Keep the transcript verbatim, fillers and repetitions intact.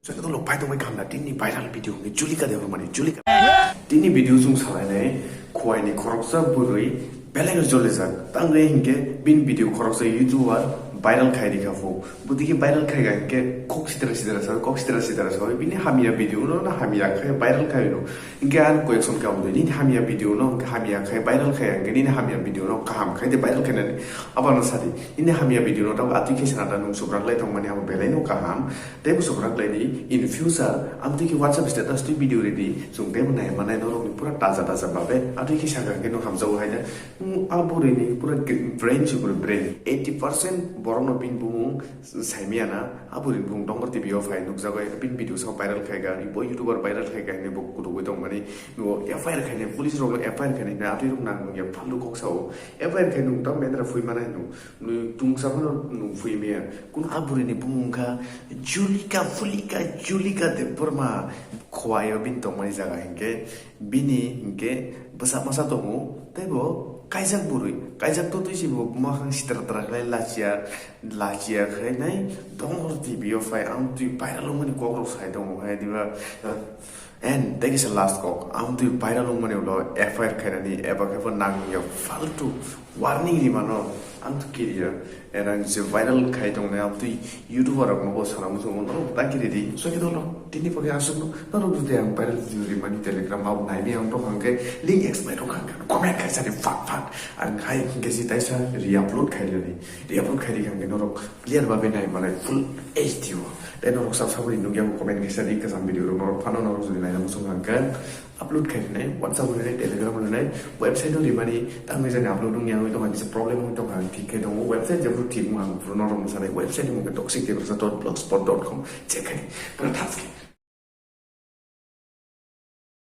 Jotono phai tongwi kaham da tini viral video hwnkhe Julika Debbarmani, Julika. Tini video chwng salainai khuaini khoroksa bwrwi belai no jolijak. Tangwi hinkhe bini video khoroksa YouTuber viral khai rikha phu. Bwtwi khe viral khai ga hinkhe kok sitra sitra sawi, kok sitra sitra sawi. Bini hamya video no na hamya khai viral khai no. Hinkhe ang question kha bwdwi, nini hamya video no hinkhe hamya khai viral khai hinkhe nini hamya video no kaham khai de viral khainani. Abano sadi, nini hamya video no tamo atwi khe sana da nwng subrak lai tongmani abo belai no kaham. Tei bo subrak lai di, in future, amtwi khe WhatsApp status twi video ready, chwng tei bo nai manai norokni pura taja taja babe. Atwi khe saka khe no hamjago hai da. Hmm, a bwrwini pura gr-, brain se pura brain. Eighty percent borokno bini bumung saimiyana, a bwrwini bumung Dongor T V o phai nukjago, bini video sao viral khai ga, bo YouTuber viral khai ga hinwi bo kutukwi tongmani, bo F I R khainai, police rokno F I R khainai, na atwi rok nang nungya, phaltu kok sao, F I R khai nung tamo mendra phui manai nung, nung tungsa phano nung phui maya. Kun a bwrwini bumung kha Julika, Fulika, Julika Debbarma, khwai o bini tongmani jaga hinkhe, bini hinkhe bwsa masa tongo, tei bo kaijak bwrwi, kaijak to twi se bo buma khang sitra tra khlai lachia, lachia khlai nai Dongor T V o phai ang twi viral wngmani kok rok sai tongo hai diba. And tei kisa last kok, ang twi viral wngmani ulo F I R khainani eba khe bo nangya faltu warning rimano ang twi kiriya. And ang je viral khai tongnai ang twi YouTuber rok no bo sana muchungo norok ta kiri di. So khe dolo tini pagi aswk no norok jodi ang viral video rimani Telegram abo naimi ang tong hangke link explain rok hangke comment khai sani fat fat ang hai hingke si taisa re-upload khai lani. Re-upload khai ri hangke norok clear babe nai manai full H D o. Tei norok sab saboni nukya comment kisa di kwcham video rok norok phano norok jodi naina muchung hangke upload khai rinai WhatsApp rinai Telegram rinai website o rimani tangwi jani upload wngya wngwi tongkha kisa problem wngwi tongkha ang thik khai tongo website jephru thik wngkha ang phuru norok mwsanai website ni mungkhe toxic tiprasa dot blogspot dot com check khai di pura thas khe.